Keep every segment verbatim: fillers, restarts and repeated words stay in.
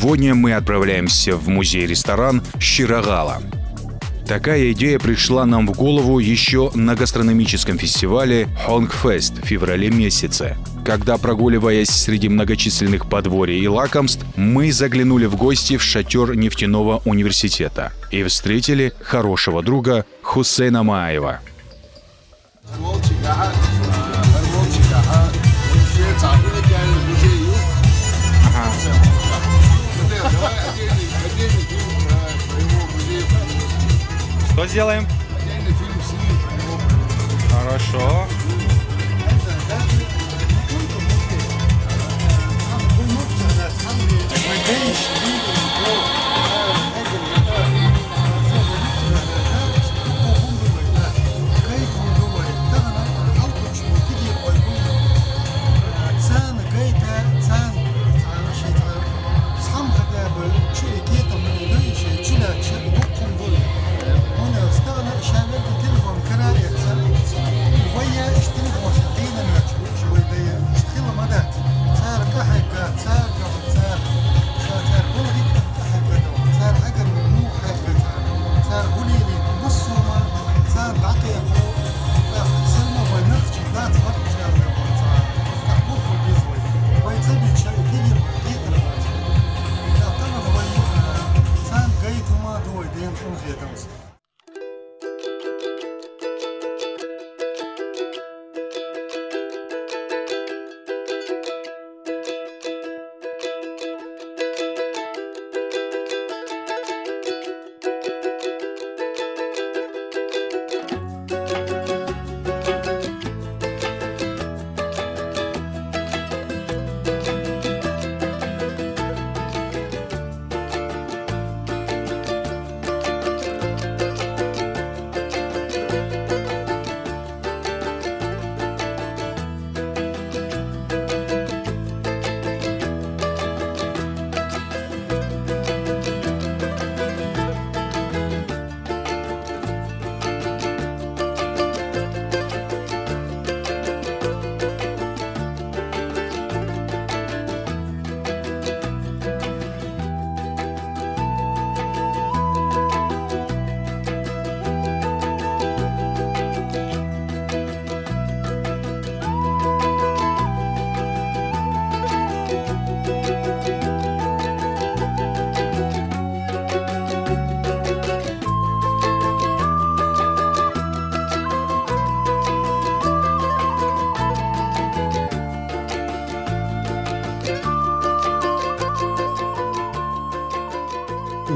Сегодня мы отправляемся в музей-ресторан «Щирагала». Такая идея пришла нам в голову еще на гастрономическом фестивале «Хонгфест» в феврале месяце, когда, прогуливаясь среди многочисленных подворий и лакомств, мы заглянули в гости в шатер нефтяного университета и встретили хорошего друга Хусейна Маева. Что сделаем? Хорошо.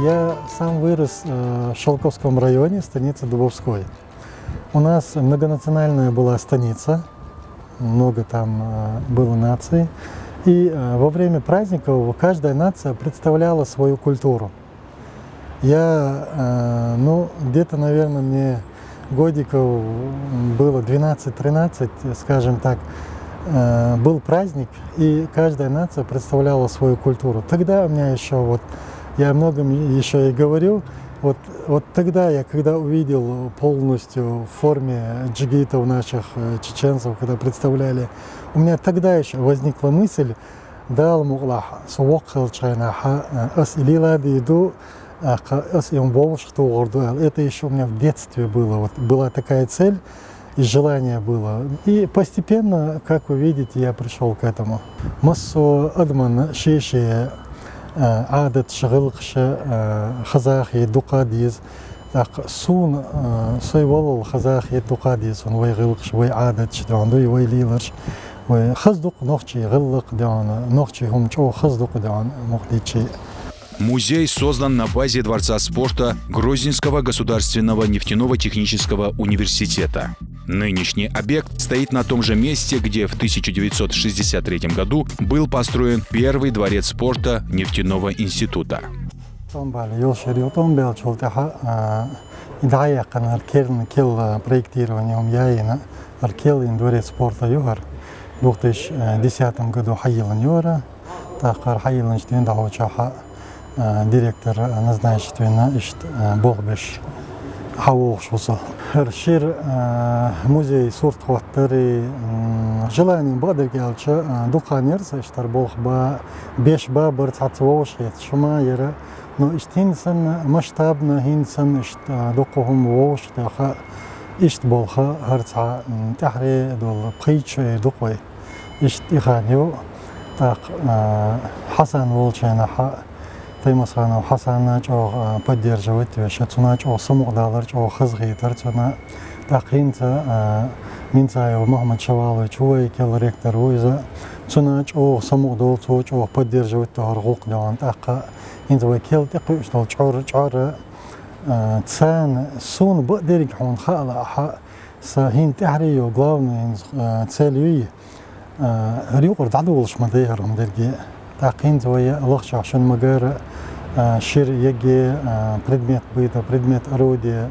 Я сам вырос э, в Шелковском районе, станица Дубовской. У нас многонациональная была станица, много там э, было наций. И э, во время праздников каждая нация представляла свою культуру. Я, э, ну, где-то, наверное, мне годиков было двенадцать-тринадцать, скажем так, э, был праздник, и каждая нация представляла свою культуру. Тогда у меня еще вот, я о многом еще и говорю, вот, вот тогда я, когда увидел полностью в форме джигитов наших э, чеченцев, когда представляли, у меня тогда еще возникла мысль, Дала мукълахь, со воккха хилча хенахь, э, ас илила дийду, э, кха, ас им вовшах тухур ду аьлла. Это еще у меня в детстве было. Вот была такая цель и желание было. И постепенно, как вы видите, я пришёл к этому. Массо адаман ши-ши, э, Ӏадаташ, гӀиллакхаш, э, хазахе дукха деза. ТӀаккха суна, э, сай валлал хазахе дукха деза, вай гӀиллакхаш, вай Ӏадаташ дӀону дуй, вай леларш, вай хаза дукха нохчий гӀиллакх дӀону, нохчий хӀума чӀоагӀа хаза дукха дӀону, мухличи. Музей создан на базе Дворца спорта Грозненского государственного нефтяно-технического университета. Нынешний объект стоит на том же месте, где в тысяча девятьсот шестьдесят третьем году был построен первый дворец спорта нефтяного института. Томбали, йолшери томбалчул тӀаьхьа, а, и дӀаяьккхина хӀара керна кел, а, проектирование ум яйина, хӀара кел ин дворец спорта ю хӀара. Две тысячи десятом году хьайиллина ю хӀара. ТӀаккха хьайиллинчу дийнахь дӀахьочохь, а, директор назначить вина, иштта, а, болх беш. хьавогӀуш ву со. ХӀара шира, а, музей сурт хӀоттари, м, желание бакъдерг аьлча, а, дукха хан яр са иштта болх ба, беш ба бара цхьацца вовшахеташ хӀума яра. Но иштта хӀинца санна масштабно, хӀинца санна иштта, а, дукха хӀума вовшахтоха, иштта болх хӀара цхьа, м, тӀехьаре дола пхийтта шу эр ду-кх вай. Иштта и хан ю, тӀаккха, а, Хьасан волча хана Таймасханов Хьасана чӀоагӀа, а, поддерживать веш, цунна чӀоагӀа самукъадалар, чӀоагӀа хазахетар цунна. ТӀаккха хӀинца, а, Минцаев Мухьмад Шавалович ву вай, кел ректор ву иза. Цунна чӀоагӀа самукъадола, цо чӀоагӀа поддерживать до хӀара гӀулакх, дий хьона. ТӀаккха хӀинца вай кел тӀекхуьуш дола чӀор-, чӀор, а, царна, сона бакъдерг хьона хаала ахьа, са хӀинца тӀехьаре йола главный хӀинца, а, цель юй, а, хӀара юкъара дӀадолалуш ма дий хӀара хӀума дерриге. ТӀаккха хӀинца вай лахчахь шун магара, а, шира ЕГЭ, а, предмет быда, предмет орудия,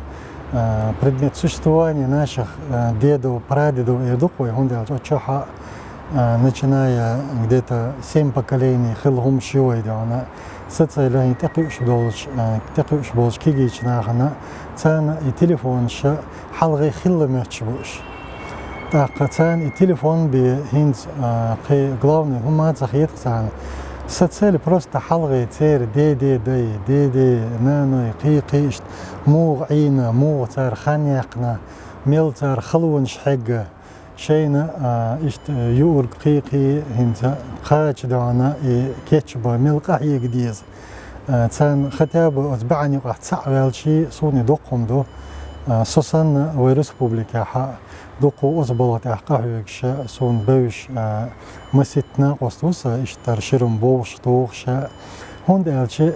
а, предмет существования наших, а, дедов, прадедов эр ду-кх вай, хӀунда аьлча оцу чохь, а, начиная где-то семь поколений хилла хӀума ши вай, дий хьона. Са цель хӀинца тӀекхуьуш долчу, а, тӀекхуьуш болчу кегийчу нахана, царна и телефонаш хьалхе хилла моьттуш бу уьш. ТӀаккха царна и телефон бен хӀинца, а, кхин главный хӀума ца хета царна. Са цель просто хьалхе церан деде-дай, деде-наной, кхин-кхин иштта муха Ӏийна, муха цара хан яьккхина, мел цара халонаш хьегна, шайна, а, иштта юург кхин-кхин хӀинца кхача, дий хьона, и кечбан мел къахьега деза. А, царна хотя бы оцу баьӀанна юкъахь цхьаъ ваьлча, суна и доккха хӀума ду. А, со санна, вай республикехь дуккха оцу балха тӀехь къахьоьгуш, суна бевзаш, а, масийтта накъост ву сан, иштта хӀара шира хӀума бовш, тухуш. ХӀунда аьлча,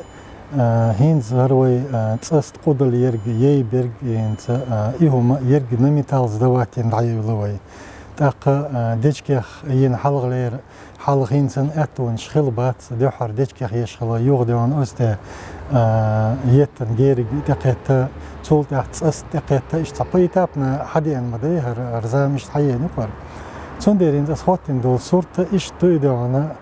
а, хӀинца хӀара вай, а, цӀаста къудал ерг, яй берг хӀинца, а, и хӀума ерг на металл сдавать йина дӀаевлла вай. ТӀаккха, а, дечигех йина хьалхалера, хьалха хӀинца санна аьттонаш хилла бац, дуьххьара дечигех еш хилла, юха, дий хьона, оцу тӀе, а, еттан гериг тӀекхетта, цул тӀаьхьа цӀаста тӀекхетта, иштта цхьа поэтапно хьадеана ма дай хӀара, хӀара зама иштта хьаеана ю-кх хӀара. Цундела хӀинца ас хӀоттийна долу сурт иштта ду и, дий хьона,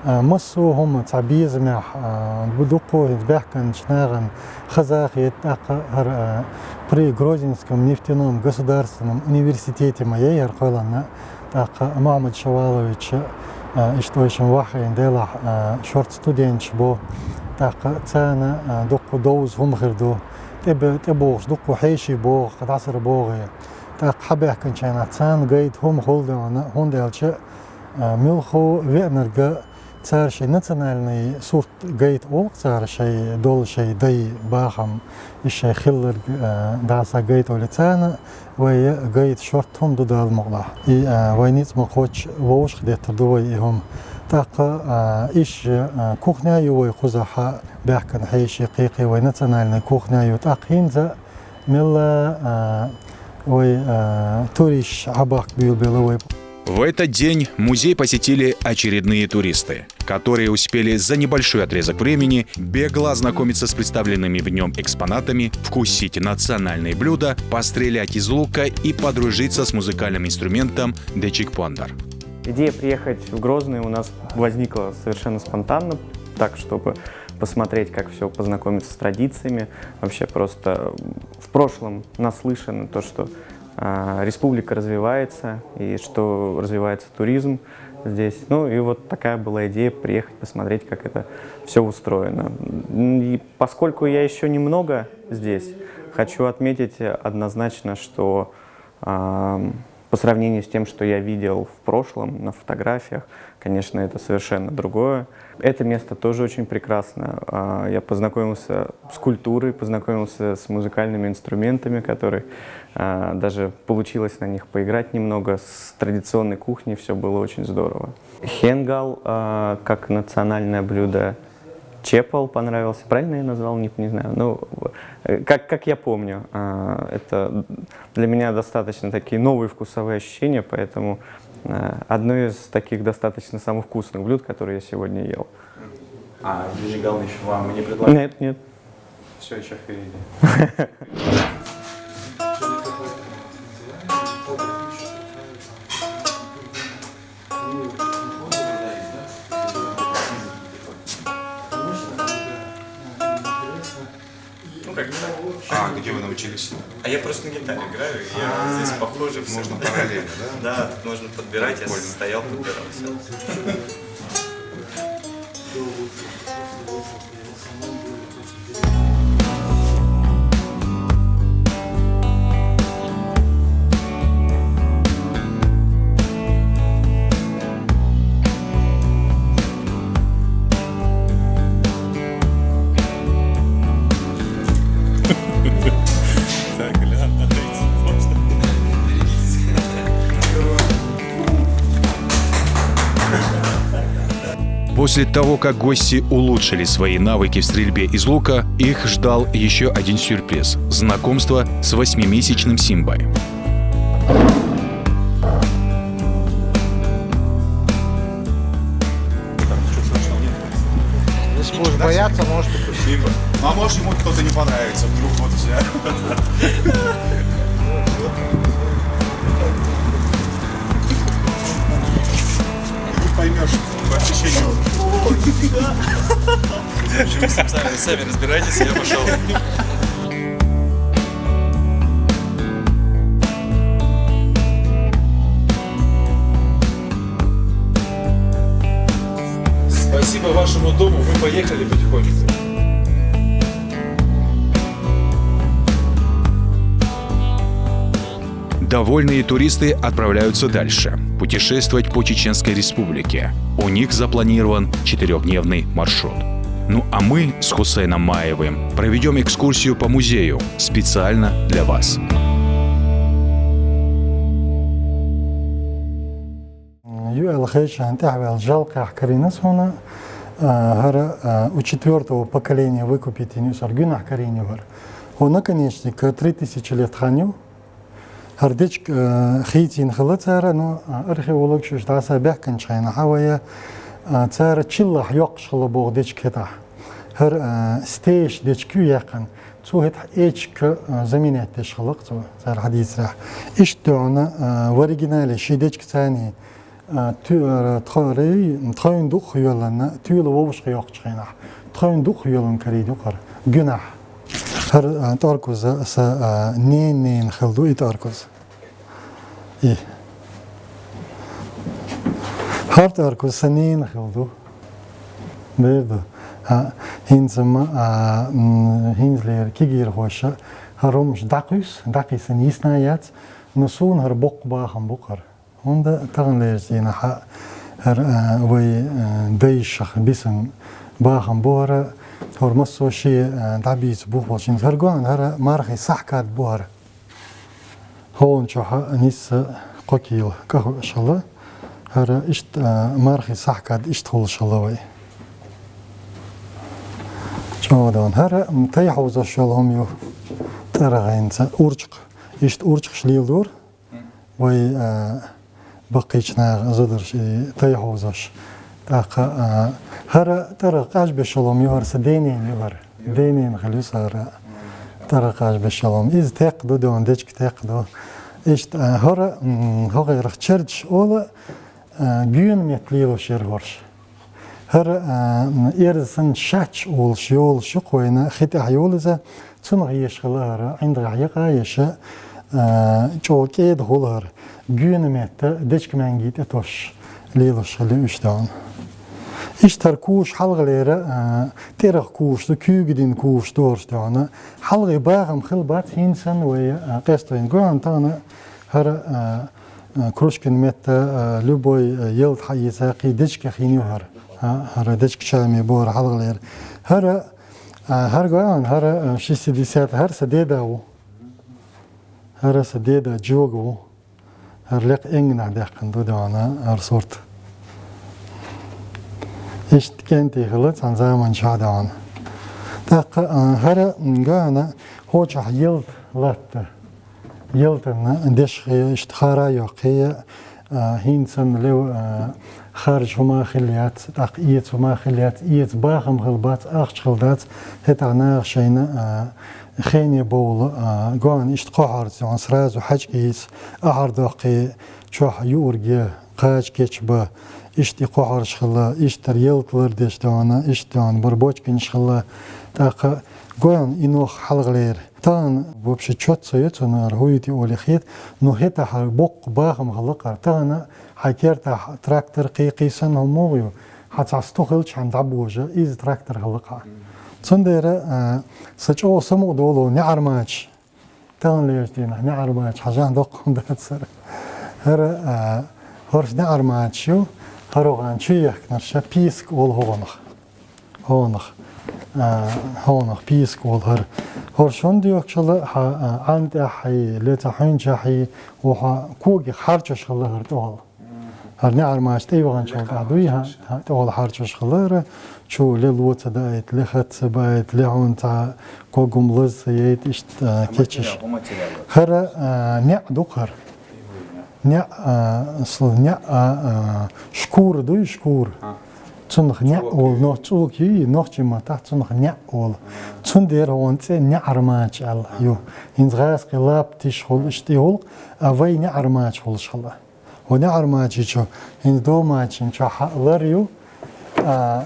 а, массо а хӀума цхьа безамехь, а, бу дуккха хӀинца баьхкинчу нахана хаза а хета, тӀаккха хӀара, а, при Грозненском нефтяном государственном университете ма яй хӀара кхоьллина, тӀаккха Мухьаммад Шавалович, а, иштта вай шун ваххийна делахь, а, шорта студенташ бу, тӀаккха царна, а, дуккха довза хӀума хир ду, тӀе бе-, тӀебогӀуш дуккха хьеший богӀу, дӀасара богӀий. ТӀаккха хьабаьхкинчу хенахь царна гайта хӀума хуьлу, дий хьона, хӀунда аьлча, а, муьлхха веанарг цара шайн национальный сурт гайта олу-кх цара, шайн долу, шайн дай, бахам, и шайн хилларг, а, дӀаса гайта олий царна, вай гайта шорта хӀума ду Дала мукъалахь. И, а, вай ницкъ ма кхоччу вовшах деттар ду вай и хӀума. ТӀаккха, а, иша, а, кухня ю вай кхузахь, баьхкина хьеший, кхин-кхин вай национальный кухня ю. ТӀаккха хӀинца мелла, а, вай, а, туристаш хьабахка буьйлабелла вай. В этот день музей посетили очередные туристы, которые успели за небольшой отрезок времени бегло ознакомиться с представленными в нем экспонатами, вкусить национальные блюда, пострелять из лука и подружиться с музыкальным инструментом дечиг-пондар. Идея приехать в Грозный у нас возникла совершенно спонтанно, так, чтобы посмотреть, как все, познакомиться с традициями. Вообще просто в прошлом наслышано то, что, а, республика развивается и что развивается туризм здесь. Ну и вот такая была идея приехать посмотреть, как это все устроено. М, и поскольку я еще немного здесь, хочу отметить однозначно, что, ам, по сравнению с тем, что я видел в прошлом на фотографиях, конечно, это совершенно другое. Это место тоже очень прекрасно. А, я познакомился с культурой, познакомился с музыкальными инструментами, которые, а, даже получилось на них поиграть немного, с традиционной кухней, все было очень здорово. Хенгал, а, как национальное блюдо, чепал понравился. Правильно я назвал? Не, не знаю. Ну, э, как, как я помню, а, это для меня достаточно такие новые вкусовые ощущения, поэтому, э, одно из таких достаточно самых вкусных блюд, которые я сегодня ел. А Джиджи Галныч вам не предлагал? Нет, нет. Все еще впереди. А где вы научились? А я просто на гитаре играю, я А, здесь похоже тут всё. Можно параллельно, да? Да, тут можно подбирать, я Прикольно. Стоял, подбирал всё. Так, Илья, отойди, можно? После того, как гости улучшили свои навыки в стрельбе из лука, их ждал еще один сюрприз — знакомство с восьмимесячным Симбой. Если будешь бояться, можешь упустить. Симба. А может, ему кто-то не понравится, вдруг вот все. Ты поймешь по ощущениям. В общем, сами, сами разбирайтесь, я пошёл. Спасибо вашему дому, мы поехали потихоньку. Довольные туристы отправляются дальше, путешествовать по Чеченской Республике. У них запланирован четырёхдневный маршрут. Ну а мы с Хусейном Маевым проведём экскурсию по музею специально для вас. Юэл Хейшан тӀехвел жалкъяхь карийна суна, а, хӀара, а, у четвёртого поколения выкупить йина ю сар гуьнахь карийна ю хӀара. Хьо наконечник три тысячи лет хан ю. ХӀара дечка, а, хийцийна хила цара, но, а, археологаш уьш дӀаса баьхканчу хенахь вай, а, цара чиллахь йоккхуш хила боху дечка хӀетахь. ХӀара, а, стейш дечка ю яьккхина. Цо хӀетахь эчка, а, заменять деш хилла-кх цо, цара хьадийцарехь. Иштта дуьхьал, а, в оригинале ши дечка царний, а, ту-, а, тхо-, рей-, тхойн дукха йоьлланна, туьйла вовшах йоккхучу хенахь, тхойн дукха йоьллан карийна ю хӀара гуьнахь. ХӀара, а, тӀоркуз сан, а, ненан ненан хилла ду и тӀоркуз. И. ХӀара тӀоркуз сан ненан хилла ду. Бер ду. А, хӀинца ма, а, м, хӀинцалера кегийрхоша хӀара хӀумаш дӀакхуьйсу, дӀакхийсина йисна яц, но суна хӀара боккха бахам бу хӀара. ХӀунда таханлерчу дийнахь хӀара, а, вай, а, дайшах бисина бахам бу хӀара, хӀора массо а шен, а, дӀабийца бух болчу хӀинца. ХӀара гоьна хӀара мархий сахькад бу хӀара. ХӀокху чохь нисса кхо кийла кӀахуьуш хилла. ХӀара иштта, а, мархий сахькад иштта хуьлуш хилла вай. ЧӀогӀа дона. ХӀара, м, тай хьовзош йолу хӀума ю тӀаргӀайнца урчакх. Иштта урчакхаш леладора. Вай, а, баккхийчу наха зударш и тай хьовзош. ТӀаккха, а, хӀара тӀаргӀа къажбеш йолу хӀума ю хӀара, сан денин ю хӀара. Денин хила ю сан хӀара тӀаргӀа къажбеш йолу хӀума. Иза текх ду, дона дечка текх ду. Иштта, а, хӀара, м, хӀокхерах чардаш олу, а, гуьна метта лелош яра хӀорш. ХӀара, а, м, эрза санна шач олуш йолуш ю-кх вайна, хи тӀехь йолу иза, цунах еш хила хӀара, ӀиндагӀехь якъа еш, а, чӀогӀа кӀеда хуьлу хӀара, гуьна метта дечка маьнги тӀе тосуш лелош хила ю уьш дона. Иштта хӀара куш хьалхалера, а, тӀерах куш ду, куьйга дина куш ду хӀорш дона. Хьалхе бахам хила бац, хӀинца санна вай, а, къестойн гоьна тахана хӀара, а, а, кружкин метта, а, любой, а, ялта хьаийца, кхин дечка хин ю хӀара. А, хӀара дечка чами бу хӀара хьалхалера. ХӀара, а, хӀара гоьна, хӀара, а, шестидесятый, хӀара сан деда ву. ХӀара сан деда Джога ву. ХӀара лекха энгнахь даьккхина ду дона, хӀара сурт. Иштта кӀентий хила цхьана заманчохь дона. ТӀаккха, а, хӀара, м, гоьна, хӀокху чохь ялта латта. Ялтана деш хе, иштта хара йоккхий, а, хӀинца санна лев, а, харжа хӀума хилла яц, тӀаккха эца хӀума хилла яц, эца бахам хила бац, ахча хила дац, хӀетахь наха шайна, а, хене бовла, а, гоьна иштта кхо хьорца, сразу хьаьжкӀийца, ахьар доккхий, чохь юург я, кхача кечба, иштта и кхо хьорш хилла, иштта ялта лардеш доана, иштта доана, бар бочканаш хилла, тӀаккха гойн и нох хьалхалера. Тахан вообще чот ца ю цунара, хӀуйти оле хет, но хӀета хьар боккха бахам хилла кхар. Тахан хьай кертахь трактор кхийкхийсан хӀума мугӀ ю, хьа цхьа сту хилча хьан дӀабожа, иза трактор хилла кхар. Цундера, а, са чӀогӀа самукъа долу неӀармача. Тахан леш дийнахь неӀармача хьажан доккхун дацара. ХӀара, а, хӀорш неӀармача ю, хӀара гӀан чу яхкнарш, писк олу хӀогӀанах. ХӀогӀанах. А, хӀогӀанах писк олу хӀара. ХӀорш хӀунда йохкшала, хьа, а, Ӏан тӀехь хьий, ле ца хьуьнчахь хьий, ву хьа когих хьарчаш хилла хӀара тӀехула. ХӀара неӀармача тӀейогӀанчул тӀехь дуй, хьа, хьа, тӀехула хьарчаш хилара, чу ле ло ца даийта, ле хат ца баийта, ле хьуна цхьа когум лаз ца яйта, иштта, а, кечаш. ХӀара, а, неӀ ду-кх хӀара. НеӀ, а, сл-, неӀ, а, а, шкура дуй, шкура. Цунах неӀ олу, нох-, цӀук йий, нохчийн маттахь цунах неӀ олу. Цундела хӀун цӀе неӀармача аьлла ю. ХӀинца гӀазкхи лаптиш хуьлу иштта и гӀуллакх, а вай неӀармача хуьлуш хилла. Хьо неӀармачи чу, хӀинца домачийн чохь хьа лар ю, а,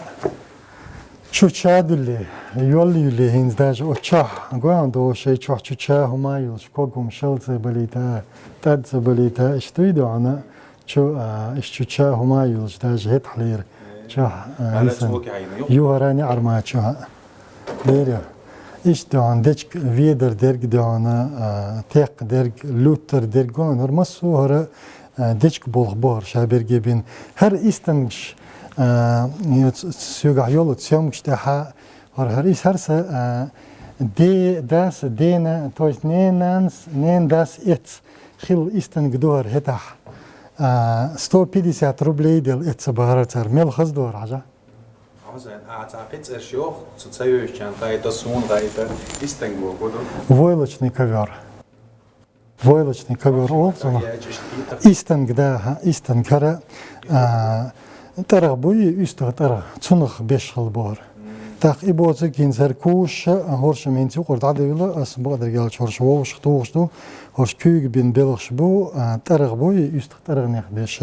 чу ча дуьллий, йоллий юьллий хӀинца даже оцу чохь, гойн до шайн чохь чу ча хӀума а йолуш, ког хӀума шал ца балийта, тӀад ца балийта, иштта дуй доьгӀна, чу, а, иштта чу ча хӀума а йолуш, даже хӀетахьлера чохь, а, ю хӀара неӀармача чохь. Дера. Иштта доьгӀна дечка ведар дерг доьгӀна, а, текха дерг, луттар дерг гойн, хӀара массо а хӀара, а, дечка болх бу хӀара ша берге бина. ХӀара истангаш, а, ю ц-, ц-, соьгахь йолу съёмкаш тӀехьа, хӀара, хӀара ис хӀара са, а, де, дас, дена, то есть ненанас, нен дас эц хилла истанг ду хӀара хӀетахь. А, сто пятьдесят рублей дел эц бахара цара, мел хаза ду хӀара хьажа. Хьо зен, а, цхьа кхин цӀерш йоху, ца, ца йоьшучарна гайта, суна гайта, истанг боху ду? Войлочный ковёр. Войлочный ковёр олу цунах. Истанг, да, хьа, истанг хӀара, а, тӀаргӀа буй, уьстагӀа тӀаргӀа, цунах беш хилла бу хӀара. ТӀаккха и боцург хӀинца хӀара куша, хӀоршам хӀинца юкъара дӀадевлла, ас бакъдерг аьлча хӀорш вовшах тухуш ду, хӀорш куьйга бина белхаш бу, а, тӀаргӀа буй, уьстагӀа тӀаргӀанех деш,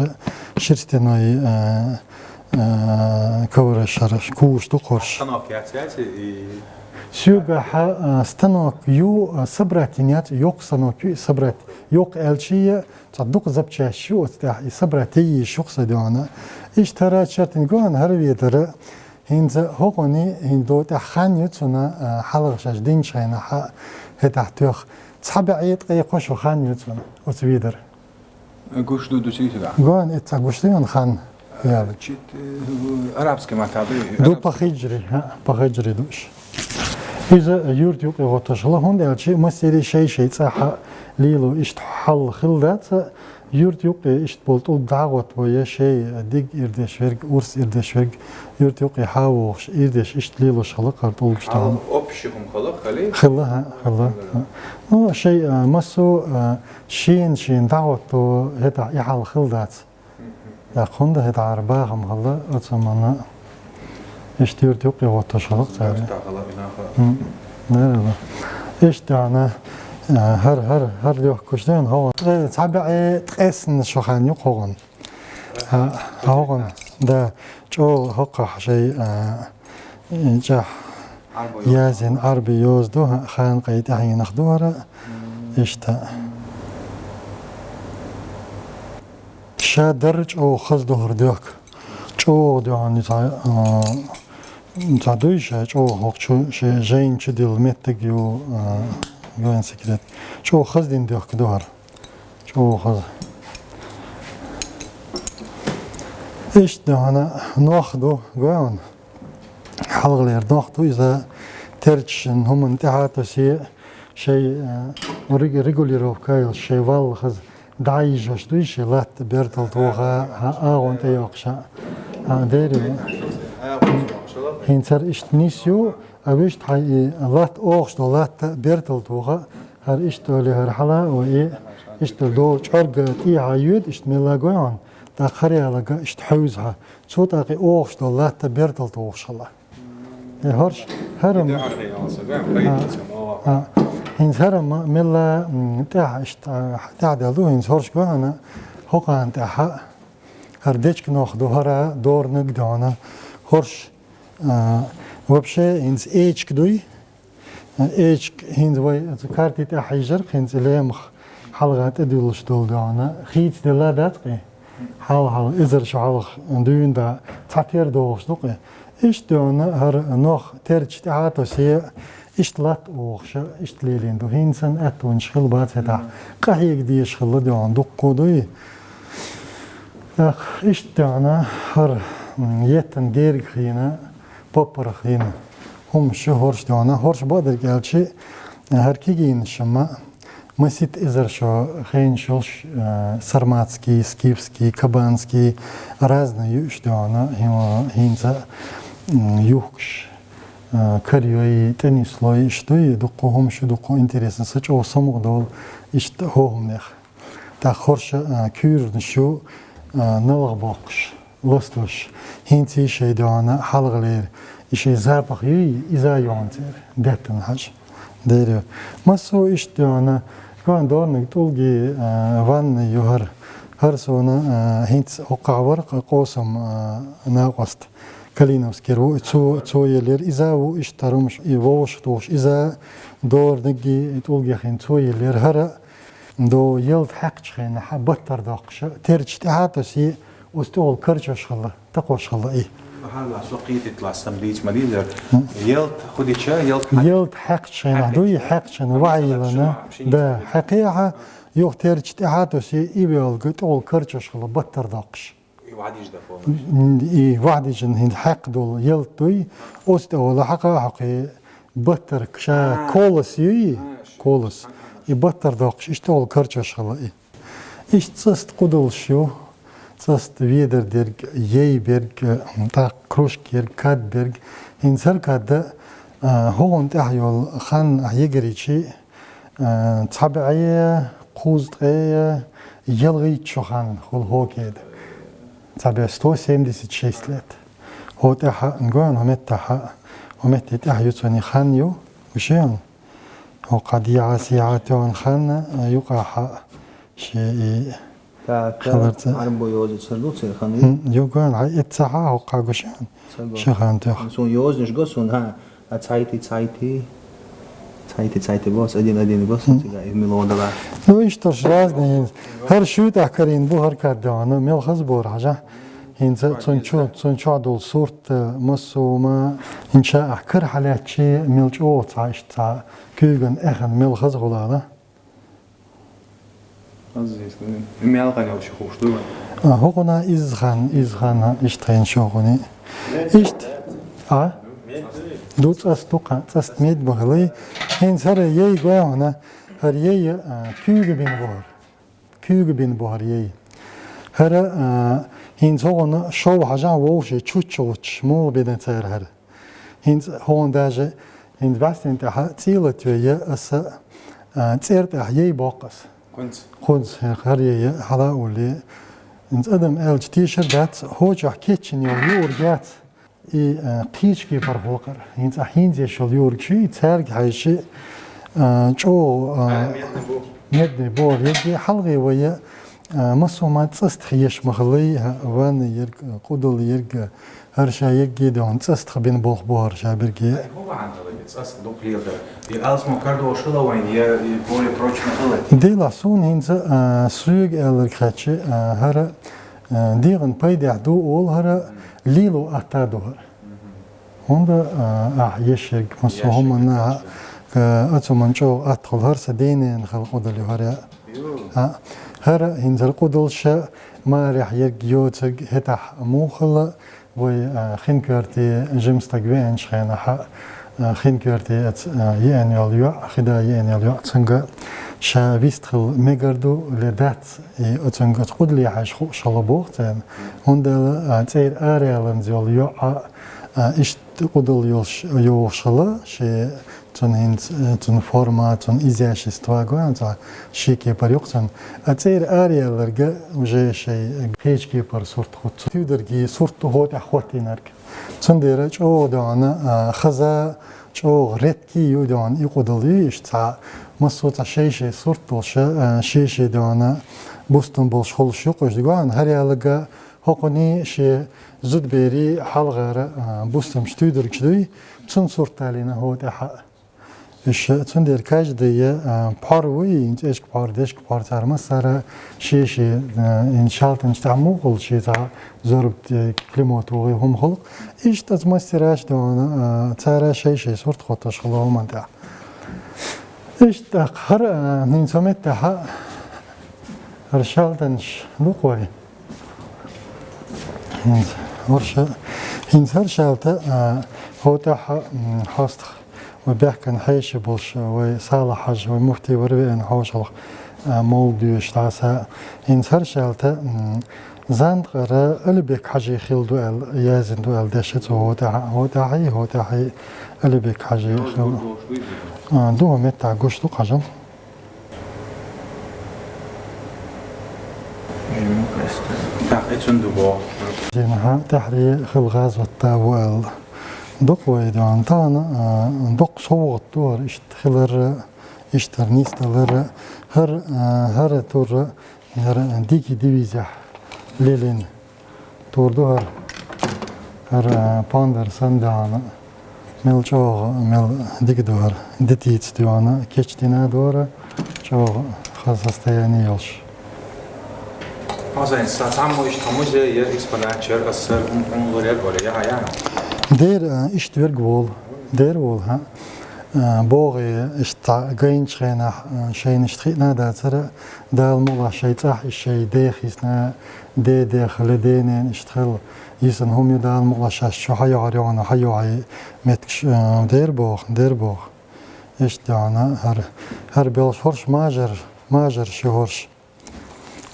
шерстяной, а, а, ковраш хӀара куш ду хӀорш. Станок яц, яц и? Соьгахь, а, станок ю, а, собрать йина яц, йоккха станок ю и собрать. Йоккха аьлча а, цхьа дукха запчасть ю оцу тӀехь, и собрать йийш ю-кх сан доьгӀна. Иштта хӀара чартин гоьн хӀара ветара, хӀинца хӀокхуний, хӀинца до тӀехь хан ю цунна, а, хьалха шаьш динчу хенахь, хӀетахь тоьхна. Цхьа бӀе ткъе кхо шо хан ю цунна, оцу ведара. Гуш ду, ду сийсагахь? Гон, эццахь гуш ду, хан. Э, яла. Чит, э, арабский маттахь ду? Ду арабский. По хиджри, хӀа, по хиджри ду уьш. Иза юрт юкъе гӀотташ хилла, хӀунда аьлча мастерий шай-шай цӀахь лело иштта хьал хилла дац, юрт юкъе иштта болу тӀулг дӀа а гӀоттабо, я шай диг ирдеш верг, урс ирдеш верг, юрт юкъе хьа а вогӀуш, ирдеш иштта лелош хилла кхара тӀулгаш тахана. Общий хӀума хилла, хали? Хилла, хӀа, хилла. Ну, шай, а, массо а, Шена-шена дӀахӀотто, хӀетахь и хьал хилла дац. ТӀаккха хӀунда хӀетахьара бахам хилла оцу заманна, иштта юрт юккъе гӀотташ хилла цара. М, дера ду. Иштта, а, хӀара, хӀара, хӀара лоьхкуш ден хӀогӀан. Ткъе, цхьа бӀе ткъесна шо хан ю хӀогӀан. А, хӀогӀан, да, чӀогӀа хӀокхахь шай, а, чӀахь язйина Ӏарби йоза ду, хана къай тӀаьхьенах ду хӀара. Иштта. Ша дар чӀогӀа хаза ду хӀара доьхка. ЧӀогӀа доьхна цхьа, а, цхьа дуй ша чӀогӀа хӀокху чу, шен жайна чу дилла меттиг ю, а, гоьн секрет. ЧӀогӀа хаза дина доьхка ду хӀара. ЧӀогӀа хаза. Иштта хӀана нох ду, гой хьуна? Хьалхалера нох ду иза, терчашна хӀуманна тӀаьхьа тосий, шай, э, рег-, регулировка йолуш, шай валла хаза дӀайижош дуй, шай латта бертал тоха, хьан агӀон тӀейоккхуша. А, дери. ХӀинца хӀара иштта нис ю, а вуьшта хьайн и латта охуш долу латта бертал тоха, хӀара иштта олий хӀара хьала а, ой, и иштта долу чӀорга тӀехьа йоьду, иштта мелла гой хьуна, тӀаккха хӀара ялага иштта хьуьйза хьан. Цо тӀаккха и охуш долу латта бертал тухуш хилла. Э, хӀорш, хӀара м-, а, а, хӀинца хӀара м-, мелла, м, тӀаьхьа иштта, а, тӀаьхьадаьлла ду, хӀинца хӀорш гой хьуна, хӀокхана тӀаьхьа. ХӀара дечка нох ду, хӀара дорнаг ду хьона. ХӀорш, а, вообще, хӀинца эчка дуй. Эчка хӀинца вай цу карти тӀа хьежар, хӀинца лемах хьалха тӀедуьллуш долу ду хьона. Хийца делла дац-кх и? Хьалха, хьалха, эзар шу хьалха дуьйна да, цхьатера догӀуш ду-кх и. Иштта ду хьона, хӀара нох терча тӀаьхьа тосий, иштта латта ухуша, иштта лелийна ду. ХӀинца санна аьттонаш хилла бац хӀетахь. Къахьега дезаш хилла ду хьона, дуккха дуй. ТӀаккха иштта ду хьона, хӀара, м, еттан герга хиъна, поппарах хиъна хӀумаш ю хӀорш ду хьона. ХӀорш бакъдерг аьлча, хӀара кегийнаш-м масийтта эзар шо хенаш йолуш, э, сарматский, скифский, кабанский, разный ю уьш ду хьона, хӀин-, хӀинца, м, юхкаш, э, карайой, тӀенислой, иштта дуй, дуккха хӀумаш ю, дуккха интересно, са чӀогӀа самукъадолу иштта хӀокху хӀуманех. ТӀаккха хӀорш, а, куьйранаш ю, а, налха боккхуш, ластош. ХӀинца и шайн ду хьона хьалхалера, и шайн запах юй, иза ю хьона церан, деттан хьажа. Дера ю. Массо а иштта ду хьона, кхана дорниг тӀулгий, а, ванна ю хӀара. ХӀара суна, а, хӀинца хӀокхахь вара-кх къосам, а, накъост. Калиновскера ву, цо, цо еллера. Иза ву иштта хӀара хӀумаш, и вовшах тухуш, иза дорниг и тӀулгий хиъна цо еллера. ХӀара До ялта хьаькхчу хенахь баттара доккхуш, терча тӀаьхьа тосий, оцу тӀехула карчош хилла, такхош хилла и. Хьан со кхетийталахь, сан дийца ма дийзара. Ялта хӀу дича, ялта хьаькх-, ялта хьаькхчу хенахь дуй, хьаькхчу хенахь вахьийлана, да, хьаькхехьа, юха терча тӀаьхьа тосий, и велга тӀехула карчош хилла, баттара доккхуш. И вахьдижа дан фо. М, и вахьдижан хӀинца хьаькх долу ялта дуй, оцу тӀехула хьакха а хьокхий, баттарг ша А. Колос юй? А, ш-, Колос. А, а, а. И баттара доккхуш, иштта олу карчош хилла и. Иштта цӀаста къудалш ю, цӀаста ведар дерг, яй берг, м, тӀаккха кружка ерг, кад берг. ХӀинца хӀара кад, а, хӀокхунна тӀехь йолу хан ахь йигаричи, а, цхьа бӀе кхузткъе ялхитта шо хан хуьлу хӀокхеда. Цхьа бӀе сто семьдесят шесть лет. ХӀо тӀаьхьа, гой хьуна, хӀо меттахьа, хӀо метте тӀаьхьа ю цунна хан ю, гуш ю хьуна. ХӀокху дехьа-сехьа тоьхна хан юкъахьа шен и Та, та хиларца. Арбо йоза ца ду церан хан ю? М, ю гой хьуна, хьай эццахьа хӀокхахь гуш ю хьуна. Ца го. Шен хан тоьхна. Суна йозанаш го суна, хьа, а цхьайтти, цхьайтти, цхьайтти, цхьайтти бос, один, один бос, М. цига и мило дала. Ну, иштта разный. ХӀара шуьйтӀахь карийна бу хӀара кад ду хьуна, мел хаза бора хьажа. ХӀинца цунна чу-, цунна чохь долу сурт, э, массо а ма, хӀинца ахь кара хьалаьцчи, мел чӀогӀа цхьа иштта цхьа куьйган эхна мел хаза хуьлу ала. Азиз, ну, мел хан йолуш хууш ду вайн? А, хӀокхуна изза хан, изза хан, иштта хенаш хӀокхуна. Иштта, а? Ду цӀаста ду кхаъ, цӀаста медда бахалай. ХӀинца хӀара яй гой хьуна, хӀара яй, а, куьйга бина бу хӀара. Куьйга бина бу хӀара яй. ХӀара, а, хӀинца хӀокхунна шов хьажахь вовшийн чучча гӀуттуш, муха бина цара хӀара. ХӀинца хӀокхунна даже, хӀинца бӀаьстина тӀехьа цӀийлат ве я аса, а, цӀера тӀехь яй боккху аса. Кхунца? Кхунца, хӀара яй я, хьала а улле. ХӀинца адам аьлча тешар дац, хӀокху чохь кечйина йолу юург яц. И, а, кхечу кепара хӀокхара. ХӀинца ахь хӀинца еш йолу юург шуй, цаьрга хьаьжчи, а, чӀогӀа, а, медный бу хӀара яй, хьалхе вай, а, массо а ма цӀастах еш ма хилла, а, ванна ерг, а, къудал ерг, а, хӀара ша ерг а ду хьуна, цӀастах бина болх бу хӀара ша берг а. Ай, хӀун бахьана хилла, цӀастах дукха леладар? И алсам кардош хилла вайн, я и более прочно хилла? Делахь суна хӀинца, а, соьга аьлларг хаьттичи, а, хӀара Э, дегӀан пайдехь ду олу хӀара, лело атта ду хӀара. ХӀунда, а, ахь еш ерг массо а хӀуманна, а, а, цу хӀуманна чӀогӀа атта хуьлу, хӀара сан ден-ненан хилла къудал ю хӀара. А, хӀара хӀинца хӀара къудалш марехь ерг йоцург хӀетахь муха хилла, вай, а, хин коьрте жима стаг веанчу хенахь, а, хин коьрте аца, а, еана йолу йоӀ, хи да еана йолу йоӀ, цуьнга ша вистхила мегар ду, ле дац, и оцуьнга оцу къудале хьаьжча хууш хилла боху царна. ХӀунда аьлла, а, цӀера араяьлланза йолу йоӀ, а, иштта къудал йолуш, йогӀуш хилла, шен цуьнан хӀинца, э, цуьнан форма, цуьнан изящество, гой хьуна цхьа шен кепара ю-кх цуьнан. А цӀера араяьлларг уже шайн кхечу кепара сурт хуьтту. Туьйдаргийн сурт ду хӀокху тӀехь хӀоттийнарг. Цундела чӀогӀа ду хьуна, а, хаза, чӀогӀа редкий ю ду хьуна и къудал ю, иштта цхьа массо а цхьа шай-шай сурт долуш, а, шен-шен ду хьуна бустам болуш хуьлуш ю-кх уьш, гой хьуна, хӀара ялларг ХӀокхуний шен зудаберий хьалхара, а, бустамаш туьйдургаш дуй, цун сурт далийна хӀо тӀехьа. Иштта, цундела каждый, а, пхьор вуй, хӀинца эшка пхьор, дешка пхьор, цар массара шен-шен, а, хӀинца шалтанаш тӀехьа мугӀал шен цхьа зорб, э, клеймо тохий хӀума хул. Иштта оцу мастераш дуьйна, а, цара шай-шай сурт хоттуш хилла хӀуманна тӀехь. Иштта хӀара, а, хӀинца хӀо меттахьа хӀара шалтанаш ду-кх вай. ХӀинца хӀорш, хӀинца хӀара шалта, а, хӀо тӀехьа, м, хьостагӀа вай бехкан хьеший болуш, вай Салахь-Хьажа, вай муфтий вара веана хьошалгӀа, а, мовлид доьшуш дӀаса. ХӀинца хӀара шалта, м, Зандакъара Алибек-Хьажий хилла ду аьлла, яздина ду аьлла деши цо хӀо тӀехьа, хӀо тӀехьий, хӀо тӀехьий Алибек-Хьажий хилла. А, ду хӀо меттахь гуш ду-кх хьажал. Так, и цунна ду боху. Дина хьан тӀаьхьаре хила гӀазот да ву аьлла. Дукха вай дуьйна тахана, а, дукха совгӀат ду хӀара иштта хиларра, иштта хӀара нисдаларра, хӀара, а, хӀара турра, хӀара дикий дивизехь лелийна. Тур ду хӀара. ХӀара, а, пандар санна дуьйна. Мел чӀогӀа, мел дика ду хӀара. Дитийца дуьйна. Кечдина дора, чӀогӀа хаза состояние йолуш. Хьо сайн са цхьаммо иштта хьан музей яра, экспонат яра, аса сара хӀума, хӀума лур яра, вара, яхьа, яхьа. Дера, а, иштта верг волу. Дера волу, хьа. А, богӀий иштта гайначу хенахь, а, шайна иштта хиъна а дацара, Дала мукъалахь шайн цӀахь и шайн ден хийцина, ден ден хила, ден нен иштта хила, йисина хӀума ю Дала мукъалахь шаьш чу хьайохьур йогӀу, хьайохьу меттигаш, а, дера боху, дера боху. Иштта дуьйна хӀара, хӀара белхаш хӀорш мажар, мажар ши хӀорш.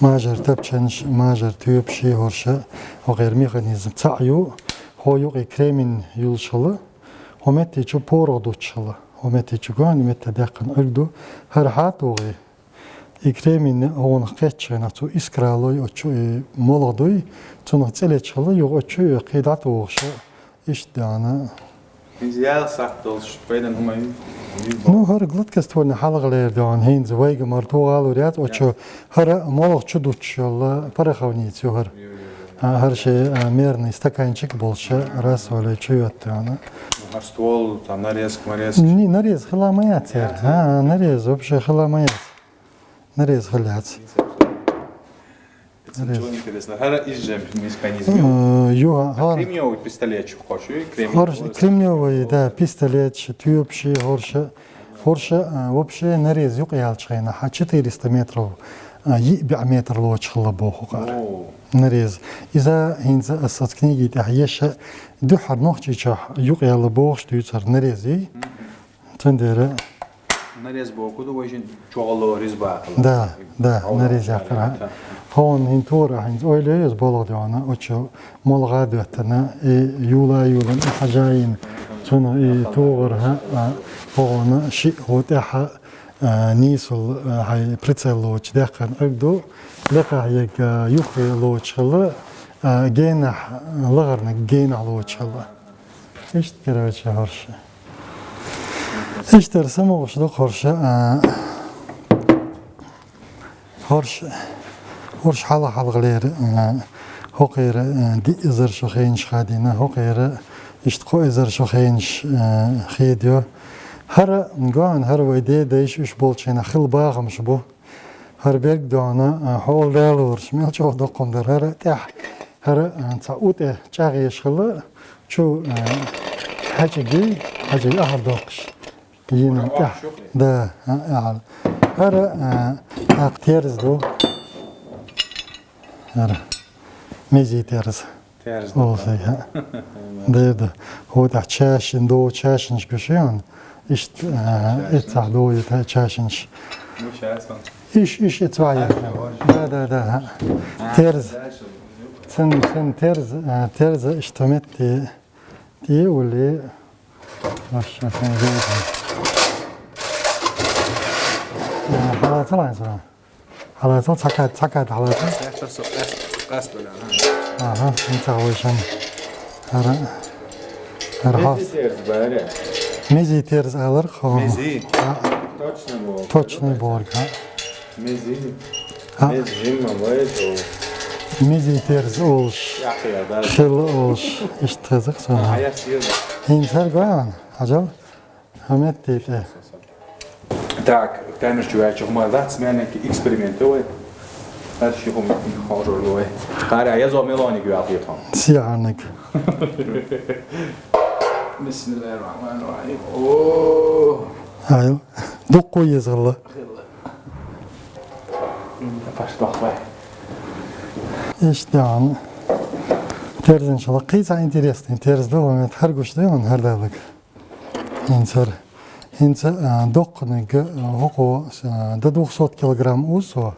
Мажар тапчанаш, мажар тоьпаш ши хӀорш, хӀокхеран механизм цхьаъ ю, хӀо юкъе кремень юллуш хила, хӀо метте чу порох дуттуш хила, хӀо метте чу гоьн, метте даьккхина Ӏуьрг ду, хӀара хьа а тухий. И кремень хӀокхунах кхеттачу хенахь цо искра лой, оцу чу и молха дуй, цунах цӀе леташ хила, юха оцу чу и кхин дӀатухуш, иштта дуьйна. ХӀинца ял сахьт долуш, пайдан хӀума ю? Ну, хӀара гладкоствольный хьалхалера дуьйна, хӀинца вайга мара тухалур яц, оцу чу хӀара молха чу дуттуш йолу пороховница ю хӀара. А, хӀара шен, а, мерный стаканчик болуш, рассольный чу йотту дуьйна. Ну, хӀара ствол, там, нарезка, марезка. Ни, нареза хила ма яц церан. А, нареза вообще хила ма яц. Нареза хила яц. Чего интересно? ХӀара иза же механизм ю? Э, ю, хӀара. Кремневый пистолетчик хӀорш ю, кремневый. ХӀорш, кремневый, да, пистолетчик, тоьпаш, хӀорш. ХӀорш, э, вообще нареза юкъаяьллачу хенахь, хьа четыреста метров, э, йиъ бӀе метр лоцуш хила боху кхара. О. Нареза. Иза хӀинца аса оцу книги тӀехь еш, дуьххьара Нохчийчохь юкъаяьлла бохуш дуьйцура нарезий. Мгм. Цундела. Нарез боху ду вайшин чохало резьба хила. Да, да, нарез яккхара. ХӀокхунна хӀинца тора, хӀинца ойла йо иза болх дуьйна, оцу молха а доьттина, и юла а юллина, и хьажа а йина, цунах и тухар, хӀа, а, хӀокхунна шиъ хӀу тӀехьа, а, нийсал, а, хьайн прицел лоцуш даьккхина Ӏуьрг ду, лекхахь ерг, а, юххе лоцуш хила, а, генахь, лахарниг генахь лоцуш хила. Иштта, короче, хӀорш. Иштта хӀара самукъаш ду хӀорш, а, хӀорш, хӀорш хьалха-хьалхалера, а, хӀокхера, а, диъ эзар шо хенаш хадийна, хӀокхера иштта кхо эзар шо хенаш, а, хедайо. ХӀара, гоьна, хӀара вай ден дайша уьш болчу хенахь хилла бахамаш бу. ХӀара берг дуьйна, а, хьола далораш, мел чӀогӀа доккхун дара. ХӀара тӀехь, хӀара, а, цхьа у тӀе чӀагӀ еш хила, чу, а, хьаьчиг, хьаьчиг ахьар доккхуш. Йина тӀехь. Да, а, ахьар. ХӀара, а, тӀаккха терз ду. ХӀара. Мези терз. Терз ду. Олу сайга. Дер ду. ХӀу тӀехь чашин до, чашинаш гуш ю хьуна. Иштта, а, эццахь до ю тӀе чашинаш. Ну, сейчас он. Иш, иш, эццахь ваьлла. Да, да, да. А, терз. Дальше. Цин, цин терз, а, терз иштта метте. ТӀе ули. Ваша, сан зайга. А, хьалацал хьайн сара. Хьалацал, цхьа кад, цхьа кад хьалацал. Эхтар со, эс, эс доля, ага. Ага, хӀинца вайшан. ХӀара, хӀара хьост. Мези терз бара. Мези терз алар хо. Мези? А. Точно бу. Точный борг, а. Мези. А. Мези жимма вайду. Мизи терз олуш, хилла олуш, иштта хеза-кх цунах. ХӀинца хӀара гой хьуна, хьажал, хӀама эттий тӀе. Так, камера чу ваьлча хӀума дац, маленький эксперимент вай. ХӀара ши хӀума хьожор вай. Хара язо мелоник вял хетон. Сиярник. Бисмиллахир-рахманир-рахим. О. Ай, дуккха еза хилла. Паш тохлай. Иштта хьуна. Терзанчалла кхин цхьа интересный терз ду, хӀара гуш ду хьуна хӀара даллаг. ХӀинца хӀара. ХӀинца, а, доккханиг, а, хӀокхо, а, до двухсот килограмм узу,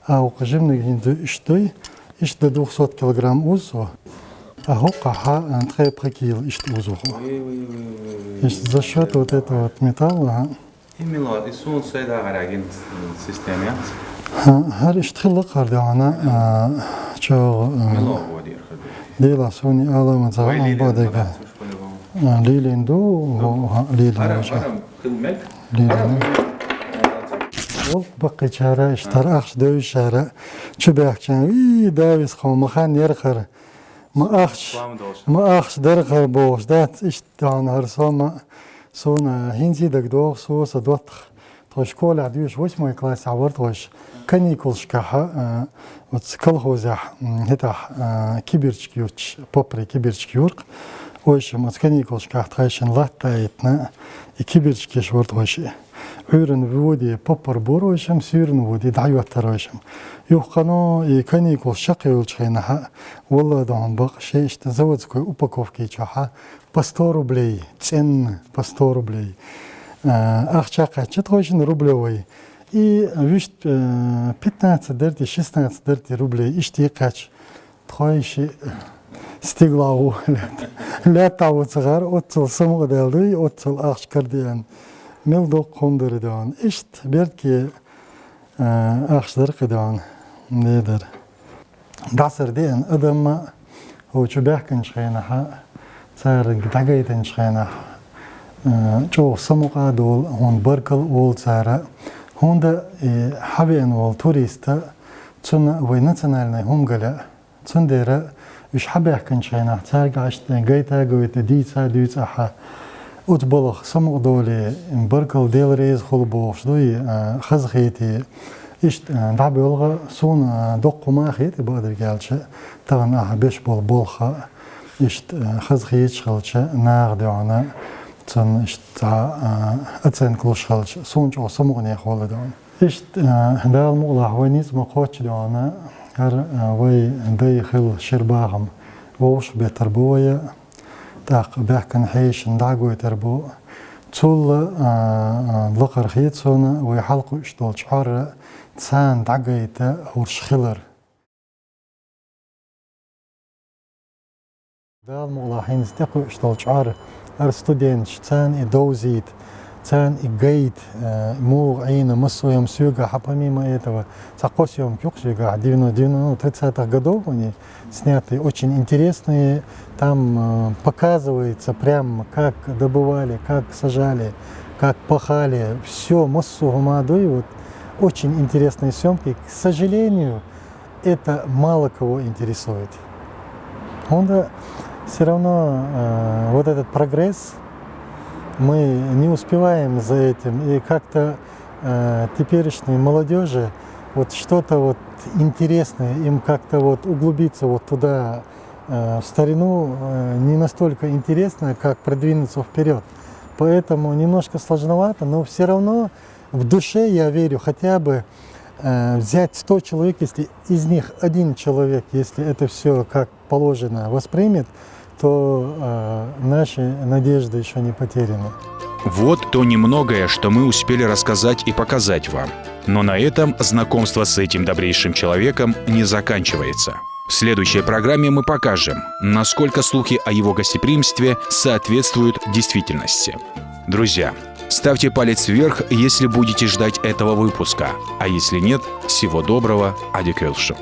а хӀокху жиманиг хӀинца иштта дуй, иштта до двухсот килограмм узу, а хӀокхо хьа, а, тхе пхи кила иштта узу хьо. Иштта за счёт вот этого вот металла, а. И мило, и суна сай дагӀарагин система яц? ХӀа, хӀара иштта хилла-кх хӀара дегӀана, а, чӀогӀа, а, мило гӀо дийр хӀара. Дела суни алама ца Вай ам лилин бадега. Бадац, уж по-любому. А, лилин ду, хӀа, лилин Арам, уже. Арам, хил мег. Лилин. Ол баккхийчара, иштта хӀара ахча девзачара, чу баьхкачарна, вий, давис хьо, ма хан яр хӀара. Ма ахча, Слава должен. Ма ахча дар хӀара бохуш, дац иштта дегӀана хӀара со ма, суна хӀинца дагадогӀу, со сан доттагӀа. Тхо школехь дуьйш восьмой классехь вара тхо. Каникулашкахь, а, оцу колхозехь, м, хӀетахь, а, кибирчка юьтуш, поппаре кибирчка юра-кх. Ойшам оцу каникулашкахь тхайшинна латта а йитина, и кибирчка еш вара тхо. Ӏуьйранна воде поппар бора ойшам, суьйранна воде дӀахӀоттара ойшам. Юххе и каникулаш чекхйолчу хенахь, валла а догӀун бакъ, шен иштта заводской упаковки чохь по сто рублей, цӀенна по сто рублей. А, ахча кхаьчча тхойшинна рублевой. И вуьшта, э, пятнадцать дарти, шестнадцать дарти рублей, иштта кхаьчча. Тхойши стигла ву, лаьтта ву ца гӀар, оццул самукъадаьлла дуй, оццул ахча карадеана. Мел доккха хӀума дара догӀун. Иштта бертке, э, ахча дара кхидогӀун. Де дара. ДӀасара деана адамма хӀу чу баьхкинчу хенахьа, цара дӀагайтинчу хенахь, э, чӀогӀа самукъа а долу, хьуна баркалла а олу цара. ХӀунда и хьавеана волу туриста, цунна вай национальный хӀума гале. Цундела уьш хьабаьхкинчу хенахь, цаьрга Ӏаш тӀе гайта а гайта, дийца а дуьйцу ахьа. Оцу балхах самукъадолий, баркалла, Дела реза хуьлу бохуш дуй, а, хазахетий. Иштта, а, дӀабоьлху, суна, а, доккха хӀума а хета, бакъдерг аьлча, тахана ахьа беш болу болх а, иштта, а, хазахеташ хилча, наха дуьхьана, цунна иштта цхьа, а, оценка луш хилча, суна чӀогӀа самукъане хуьлу дуьхьана. Иштта, а, Дала мукъалахь вай ницкъ ма кхоччу дуьхьана, хӀара, а, вай дай хилла шира бахам вовшах беттар бу вай, тӀаккха баьхкина хьешана дӀагойтар бу. Цул а, а, лакхара хета суна вай хьалакхуьуш долчу хьорра царна дӀагайта хӀорш хилар. Дала мукъалахь хӀинца тӀекхуьуш долу чкъор, хӀара студенташ, царна и довзийта, царна и гайта, э, муха Ӏийна, массо а йома соьгахь, помимо этого, цхьа кхо съёмка ю-кх соьгахь, девяно-, девяно-, ну, тридцатых годов они снятые, очень интересные. Там, э, показывается прямо, как добывали, как сажали, как пахали. Всё, массо а хӀума ду, и вот очень интересные съёмки. К сожалению, это мало кого интересует. Он, э, всё равно, э, вот этот прогресс, мы не успеваем за этим. И как-то, э, теперешней молодёжи вот что-то вот интересное, им как-то вот углубиться вот туда, э, в старину, э, не настолько интересно, как продвинуться вперёд. Поэтому немножко сложновато, но всё равно в душе я верю, хотя бы, э, взять сто человек, если из них один человек, если это всё как положено воспримет, то, э, наши надежды ещё не потеряны. Вот то немногое, что мы успели рассказать и показать вам. Но на этом знакомство с этим добрейшим человеком не заканчивается. В следующей программе мы покажем, насколько слухи о его гостеприимстве соответствуют действительности. Друзья, ставьте палец вверх, если будете ждать этого выпуска, а если нет, всего доброго, адикелшу.